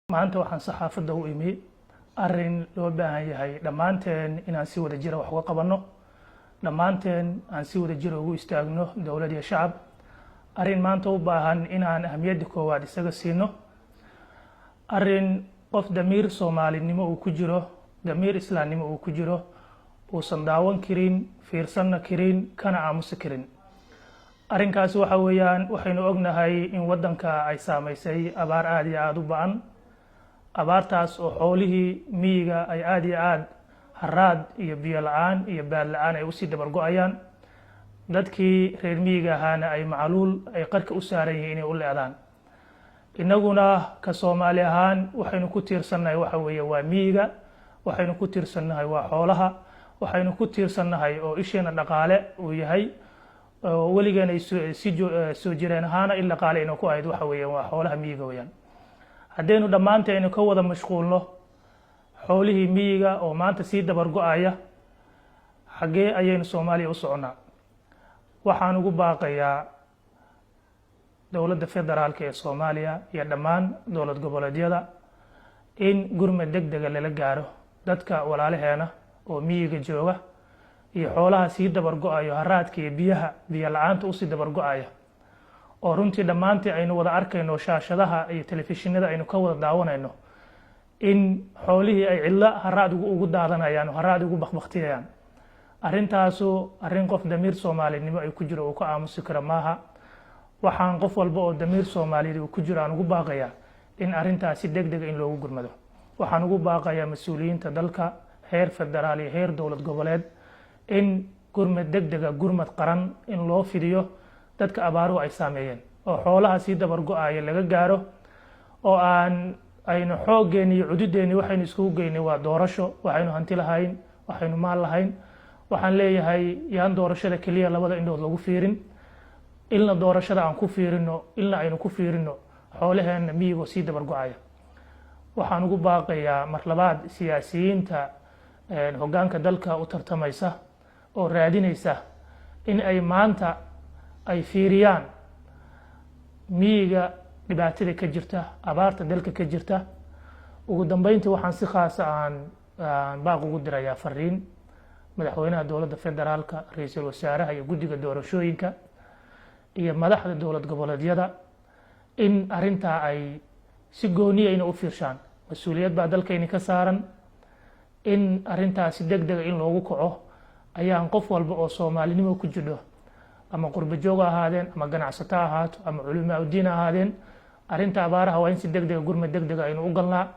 Maanta waxaan saxaafadda u imi arrin loo baahan yahay dhammaanteen inaan si wada jira wax uga qabanno, dhammaanteen aan si wada jira ugu istaagno, dowlad iyo shacab. Arrin maanta u baahan inaan ahamiyadda koowaad isaga siino, arrin qof damiir Soomaalinimo uu ku jiro, damiir Islaamnimo uu ku jiro, uusan daawan karin, fiirsanna karin, kana aamusi karin. Arrinkaasi waxa weeyaan, waxaynu ognahay in waddanka ay saameysay abaar aada iyo aada u ba'an, abaartaas oo xoolihii miyiga ay aada iyo aada haraad iyo biyo la'aan iyo baad la'aan ay usii dabar go'ayaan, dadkii reer miyiga ahaana ay macaluul ay qarka u saaran yihiin inay u le'daan. Innaguna ka Soomaali ahaan waxaynu ku tiirsannahay waxa weeye waa miyiga, waxaynu ku tiirsannahay waa xoolaha, waxaynu ku tiirsannahay oo isheena dhaqaale uu yahay oo weligeena si soo jireen ahaana il dhaqaale ina ku ahayd, waxa weeyaan waa xoolaha miyiga weeyaan. Haddaynu dhammaantaynu ka wada mashquulno xoolihii miyiga oo maanta sii dabar go'aya, xaggee ayaynu Soomaaliya u soconnaa? Waxaan ugu baaqayaa dowladda federaalka ee Soomaaliya iyo dhammaan dowlad goboleedyada in gurmad deg dega lala gaaro dadka walaalaheena oo miyiga jooga iyo xoolaha sii dabar go'ayo, haraadka iyo biyaha, biyo la'aanta usii dabar go'aya, oo runtii dhammaantii aynu wada arkayno, shaashadaha iyo telefishinada aynu ka wada daawanayno, in xoolihii ay cidlo haraad ugu daadanayaan oo haraad ugu bakbaktiyayaan. Arrintaasu arrin qof damiir Soomaalinimo ay ku jiro uu ka aamusi karo maaha. Waxaan qof walba oo damiir Soomaaliyeed uu ku jiro aan ugu baaqayaa in arrintaas si deg dega in loogu gurmado. Waxaan ugu baaqayaa mas'uuliyiinta dalka, heer federaal iyo heer dowlad goboleed, in gurmad deg dega, gurmad qaran in loo fidiyo dadka abaaruhu ay saameeyeen oo xoolaha sii dabar go'aya laga gaaro, oo aan aynu xooggeeni iyo cududeeni waxaynu iskugu geynay waa doorasho. Waxaynu hanti lahayn, waxaynu maal lahayn. Waxaan leeyahay, yaan doorashada keliya labada indhood lagu fiirin, ilna doorashada aan ku fiirino, ilna aynu ku fiirino xoolaheenna miyigoo sii dabar go'aya. Waxaan ugu baaqayaa mar labaad siyaasiyiinta hoggaanka dalka u tartamaysa oo raadinaysa in ay maanta ay fiiriyaan miyiga, dhibaatada ka jirta, abaarta dalka ka jirta. Ugu dambeyntii, waxaan si khaasa aan baaq ugu dirayaa fariin madaxweynaha dowladda federaalka, ra'iisul wasaaraha iyo guddiga doorashooyinka iyo madaxda dowlad goboleedyada in arrintaa ay si gooniya ina u fiirshaan. Mas'uuliyad baa dalkayni ka saaran. In arrintaasi deg dega in loogu kaco ayaan qof walba oo Soomaalinimo ku jidho, ama qurba joog ha ahaadeen, ama ganacsato ha ahaato, ama culamaa udiin ha ahaadeen, arrinta abaaraha waa in si deg dega, gurmad deg dega aynu u galnaa.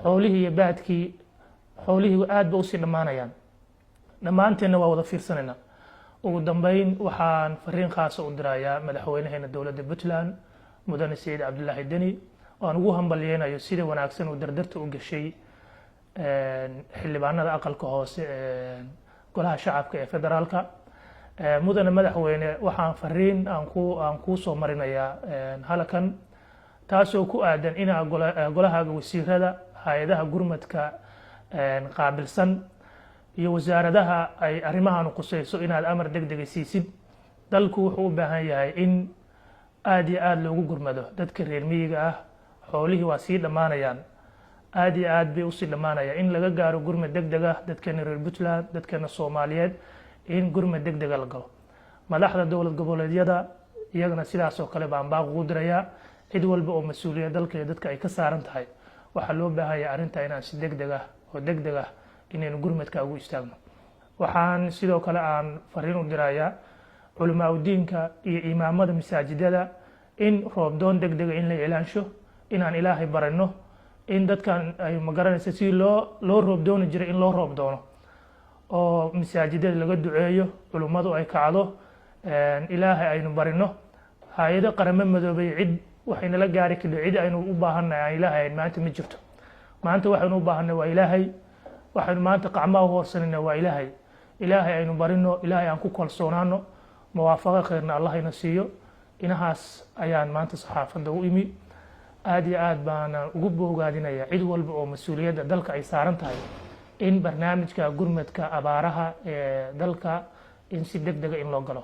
Xoolihii iyo baadkii, xoolihii aad ba usii dhammaanayaan, dhammaanteenna waa wada fiirsanaynaa. Ugu dambeyn, waxaan fariin khaasa u dirayaa madaxweynaheena dowladda Puntland, mudane Saciid Cabdulaahi Deni, oo aan ugu hambalyeynayo sida wanaagsan uu dardarta u gashay xildhibaanada aqalka hoose ee golaha shacabka ee federaalka. Mudane madaxweyne, waxaan fariin aan kuu soo marinayaa halakan, taasoo ku aadan inaa golahaaga wasiirada, hay'adaha gurmadka qaabilsan iyo wasaaradaha ay arrimahan quseyso inaad amar deg dega siisid. Dalku wuxuu u baahan yahay in aada iyo aada loogu gurmado dadka reer miyiga ah. Xoolihii waa sii dhammaanayaan, aada iyo aad bay usii dhammaanayaan. In laga gaaro gurmad deg deg ah dadkeena reer Puntland, dadkeena Soomaaliyeed, in gurmad deg dega la galo. Madaxda dowlad goboleedyada iyagana sidaas oo kale baan baaq ugu dirayaa. Cid walba oo mas'uuliyad dalka iyo dadka ay ka saaran tahay, waxaa loo baahanya arrinta inaan si deg deg ah oo deg deg ah inaynu gurmadka ugu istaagno. Waxaan sidoo kale aan fariin u dirayaa culamaa udiinka iyo imaamada masaajidada in roobdoon deg dega in la iclaansho, inaan Ilaahay barano, in dadkan ay magaranaysa sidii loo roob dooni jiray in loo roob doono, oo masaajidada laga duceeyo, culummadu ay kacdo, Ilaahay aynu barino. Hay'ado Qaramo Madoobay cid waxaynala gaari kadho, cid aynu u baahannahay aan Ilaahay maanta ma jirto. Maanta waxaynu u baahanay waa Ilaahay. Waxaynu maanta qacmaha u hoorsanayna waa Ilaahay. Ilaahay aynu barino, Ilaahay aan ku kalsoonaano, muwaafaqo khayrna Allah ina siiyo. Inahaas ayaan maanta saxaafadda u imi. Aada iyo aad baana ugu boogaadinaya cid walba oo mas'uuliyadda dalka ay saaran tahay in barnaamijka gurmadka abaaraha ee dalka in si deg dega in loo galo.